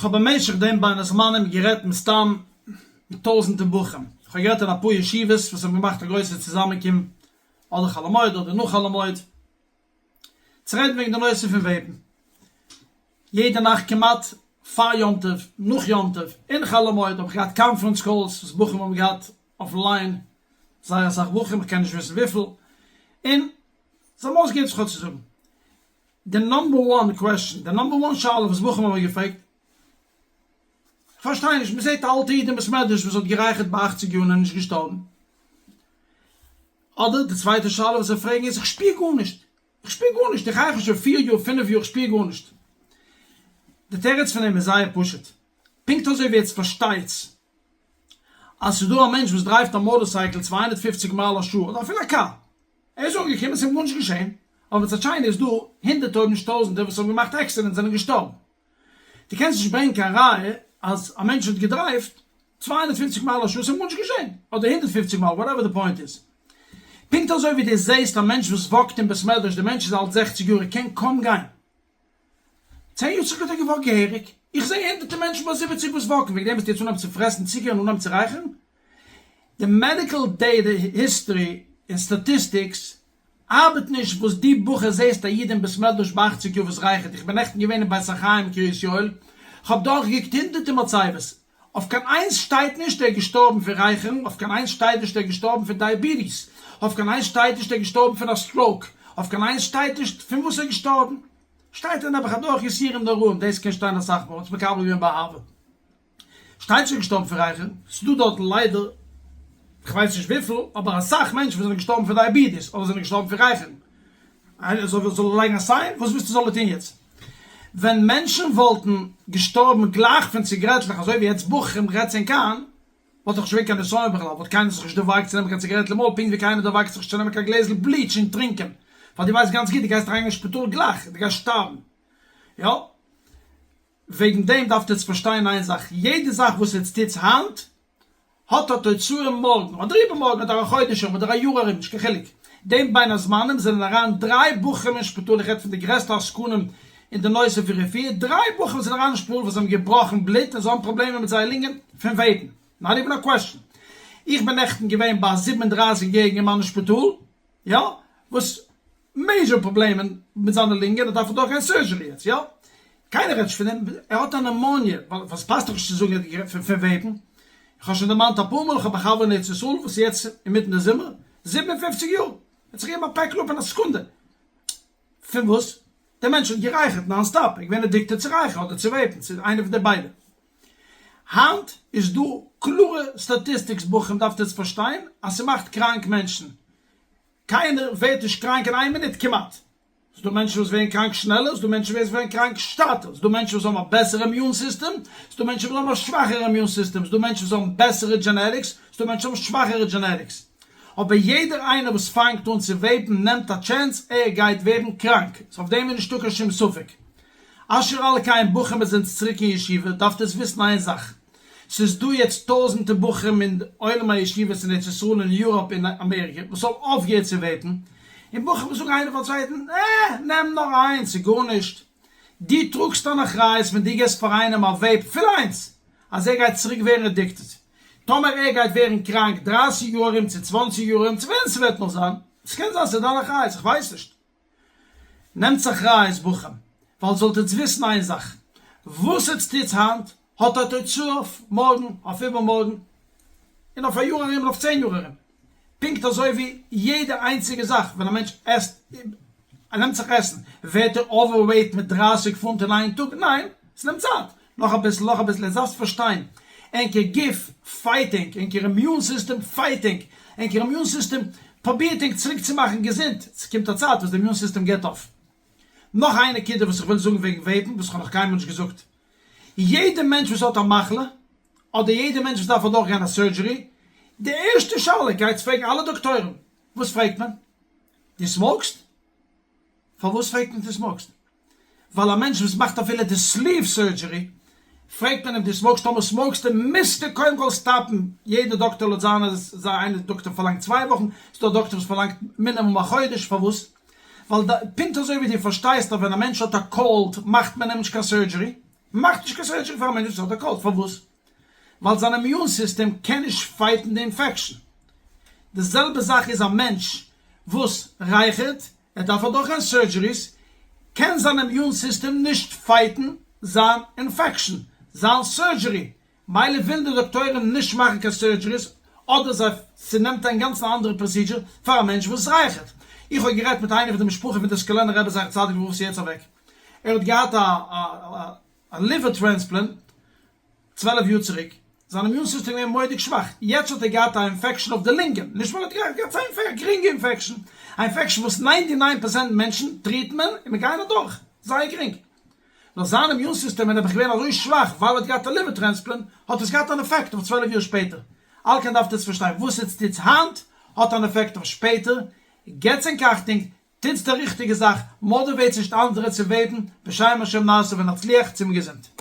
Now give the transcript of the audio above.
כ'האב במשך דעם בין הזמנים גערעדט מסתם מיט טויזענטער בחורים, כ'האב גערעדט אין אפאר ישיבות וואס האבן געמאכט א גרויסע צוזאמענקום אדער חול המועד אדער נאך חול המועד, צו רעדן וועגן די נושא פון vape ן. יעדע נאכט כמעט, פאר יום טוב, נאך יום טוב, אין חול המועד האב איך געהאט conference calls וואס בחורים האבן געהאט אויפן line, זייער אסאך בחורים, איך קען נישט וויסן וויפיל, און זיי האבן אויסגעהערט וואס איך האב צו זאגן. די number one question, די number one שאלה וואס בחורים האבן געפרעגט, איך פארשטיי נישט, מען זעט א אלטע איד אין בית מדרש וואס האט גערייכערט ביי אכציג יאר און איז נישט געשטארבן. אדער די צווייטע שאלה וואס זיי פרעגן איז, איך שפיר גארנישט, איך שפיר גארנישט, איך רייכער שוין פיר יאר, פינף יאר, איך שפיר גארנישט. די תירוץ פון דעם איז זייער פשוט, פונקט אזוי ווי עטס פארשטייטס אז ס'איז דא א מענטש וואס דרייווט א מאטארסייקל 250 מייל א שעה, אדער אפילו א קאר, ער איז אנגעקומען, ס'איז אים גארנישט געשען, אבער מצד שני איז דא הונדערטער אויב נישט טויזענטער וואס האבן געמאכט accidents זענען געשטארבן. דו קענסט נישט ברענגן קיין ראיה אז א מענטש האט געדרייווט 250 מייל א שעה ס'איז אים גארנישט געשען, אדער 150 מייל, whatever די point איז. פונקט אזוי ווי דו זעסט א מענטש וואס walk ט אין בית מדרש, די מענטש איז אלט זעכציג יאר ער קען קוים גיין, צען יאר צוריק האט ער גע walk ט געהעריג, איך זע הונדערטער מענטשן ביי זיבעציג וואס walk ן, וועגן דעם וועסטו יעצט אנהייבן צו פרעסן צוקער און אנהייבן צו רייכערן? די medical data history און statistics ארבעט נישט וואס דו בחור זעסט א איד אין בית מדרש ביי אכציג יאר וואס רייכערט איך בין נעכטן געווען אין בית החיים קרית יואל כ'האב דורכגעקוקט הונדערטער מצבות אויף קיין איינס שטייט נישט ער איז געשטארבן פון רייכערן אויף קיין איינס שטייט נישט ער איז געשטארבן פון diabetes אויף קיין איינס שטייט נישט ער איז געשטארבן פון א stroke אויף קיין איינס שטייט נישט פון וואס ער איז געשטארבן שטייט ער נעבעך אדורך יסורים נוראים דאס קען שטיין אסאך מאל האט עס מקבל געווען באהבה. שטייט שוין געשטארבן פון רייכערן, ס'דא דארטן ליידער כ'ווייס נישט וויפיל, אבער אסאך מענטשן וואס זענען געשטארבן פון diabetes אדער זענען געשטארבן פון רייכערן. איינער זאל זאל ער לייגן א sign? וואס ווילסטו זאל ער טון יעצט? ווען מענטשן וואלטן געשטארבן גלייך פון ציגרעטלעך אזוי ווי יעצט בחורים רעדטס ענק איין, וואלט דאך נישט געווען קיין נסיון בכלל, וואלט קיינער זיך נישט דערוואגט צו נעמען קיין ציגרעטל אין מויל, פונקט ווי קיינער דערוואגט זיך נישט צו נעמען קיין גלעזל bleach און טרינקען, ווייל דו ווייסט גאנץ גוט דו גייסט אריינגיין אין שפיטאל גלייך, דו גייסט שטארבן. יא. וועגן דעם דארפט עטץ פארשטיין איין זאך, יעדע זאך וואס עטץ טוטס היינט, האט א תוצאה מארגן, אדער איבערמארגן, אדער א חודש ארום, אדער א יאר ארום, נישט קיין חילוק. דעם בין הזמנים זענען אריין דריי בחורים אין שפיטאל, איך רעד פון די גרעסטע עסקנים אין די נושא פון רפואה, דריי בחורים זענען אריין אין שפיטאל וואס זיי האבן געבראכן בלוט און זיי האבן פראבלעמען מיט זייער לונגען פון vape ן. Not even a question. איך בין נעכטן געווען ביי א 37 יעריגן מאן אין שפיטאל, יא, וואס major פראבלעמען מיט זיינע לונגען, ער דארף אדורכגיין surgery יעצט, יא? קיינער רעדט נישט פון דעם, ער האט א pneumonia, ווייל ס'פאסט דאך נישט צו זאגן ער האט פון vape ן, איך האב שוין דערמאנט אפאר מאל, איך האב א חבר אין ארץ ישראל וואס איז יעצט אינמיטן די זומער, 57 יאר, ער האט זיך געגעבן א פעקל אפ אין א סעקונדע, פון וואס? דער מענטש האט גערייכערט non stop, ער איז געווען addicted צו רייכערן אדער צו vape ן, צו איינע פון די ביידע. היינט איז דא קלארע statistics בחורים דארפט עטס פארשטיין אז ס'מאכט קראנק מענטשן, קיינער ווערט נישט קראנק אין איין מינוט כמעט. ס'דא מענטשן וואס ווערן קראנק שנעלער, ס'דא מענטשן וואס ווערן קראנק שטאטער, ס'דא מענטשן וואס האבן א בעסערע immune system, ס'דא מענטשן וואס האבן א שוואכערע immune system, ס'דא מענטשן וואס האבן בעסערע genetics, ס'דא מענטשן וואס האבן שוואכערע genetics. אבער יעדער איינער וואס פאנגט אן צו vape ן נעמט א chance ער גייט ווערן קראנק, סאו אויף דעם איז נישטא קיין שום ספק. אשר על כן בחורים עטס זענטס צוריק אין ישיבה דארפט עטס וויסן איין זאך, ס'איז דא יעצט טויזענטער בחורים אין עולם הישיבות אין ארץ ישראל און יוראפ און אמעריקע וואס האבן אויפגעהערט צו vape ן, און בחורים זאגן איינער פארן צווייטן, אה, נעם נאר איינס, ס'איז גארנישט. דו טראגסט אן אחריות ווען דו געסט פאר איינעם א vape, אפילו איינס, אז ער גייט צוריק ווערן addicted. טאמער ער גייט ווערן קראנק דרייסיג יאר ארום צו צוואנציג יאר ארום צו ווען ס'וועט נאר זיין, ס'קען זיין ס'איז דיין אחריות, איך ווייס נישט. נעמטס אחריות בחורים, ווייל זאלט עטס וויסן איין זאך, וואס עטס טוטס היינט האט א תוצאה אויף מארגן, אויף איבערמארגן, און אויף א יאר ארום און אויף צען יאר ארום. פונקט אזוי ווי יעדע איינציגע זאך, ווען א מענטש עסט, ער נעמט זיך עסן, ווערט ער overweight מיט דרייסיג פונט אין איין טאג? ניין, עס נעמט צייט, נאך אביסל, נאך אביסל, עטס דארפטס פארשטיין, ענקער גוף fight ענק, ענקער immune system fight ענק, ענקער immune system פרובירט ענק צוריק צו מאכן געזונט, ס'קומט א צייט וואס די immune system געבט אויף. נאך איין נקודה וואס איך וויל זאגן וועגן vape ן וואס איך האב נאך קיינמאל נישט געזאגט, יעדע מענטש וואס האט א מחלה, אדער יעדע מענטש וואס דארף אדורך גיין א surgery, די ערשטע שאלה גייטס פרעגן אלע דאקטוירים, וואס פרעגט מען? דו smoke סט? פארוואס פרעגט מען דו smoke סט? ווייל א מענטש וואס מאכט אפילו די sleeve surgery פרעגט מען אים דו smoke סט טאמער smoke סטו מוזטו קודם כל stop ן, יעדע דאקטער לויט זיינע איינע דאקטער פארלאנגט צוויי וואכן, ס'דא דאקטער וואס פארלאנגט מינימום א חודש, פארוואס? ווייל פונקט אזוי ווי דו פארשטייסט אז ווען א מענטש האט א cold מאכט מען אים נישט קיין surgery. מ'מאכט נישט קיין surgery פאר א מענטש וואס האט א cold, פארוואס? ווייל זיין immune system קען נישט fight ן די infection. די זעלבע זאך איז א מענטש וואס רייכערט, ער דארף אדורכגיין surgeries, קען זיין immune system נישט fight ן זיין infection, זיין surgery, מילא ווילן די דאקטוירים נישט מאכן קיין surgeries, אדער זיי ס'נעמט א אינגאנצן אנדערע procedure פאר א מענטש וואס רייכערט. איך האב גערעדט מיט איינער פון די משפחה פון די סקולענער רבי זכר צדיק לברכה וואס איז יעצט אוועק, ער האט געהאט א א liver transplant 12 יאר צוריק, זיין immune system איז געווען מורא'דיג שוואך, יעצט האט ער געהאט א infection אויף די לונגען, נישט ווייל ער האט געהאט א גרינגע infection, א infection וואס ninety nine percent מענטשן treat מען און מען גייען אדורך זייער גרינג, נאר זיין immune system איז נעבעך געווען אזוי שוואך ווייל ער האט געהאט א liver transplant, האט עס געהאט אן עפעקט אויף 12 יאר שפעטער. על כן דארפט עטס פארשטיין וואס עטס טוטס היינט האט אן עפעקט אויף שפעטער, געטס ענק אכטונג, טוטס די ריכטיגע זאך, motivate ס נישט אנדערע צו vape ן, בשם השם נעשה ונצליח, צום געזונט.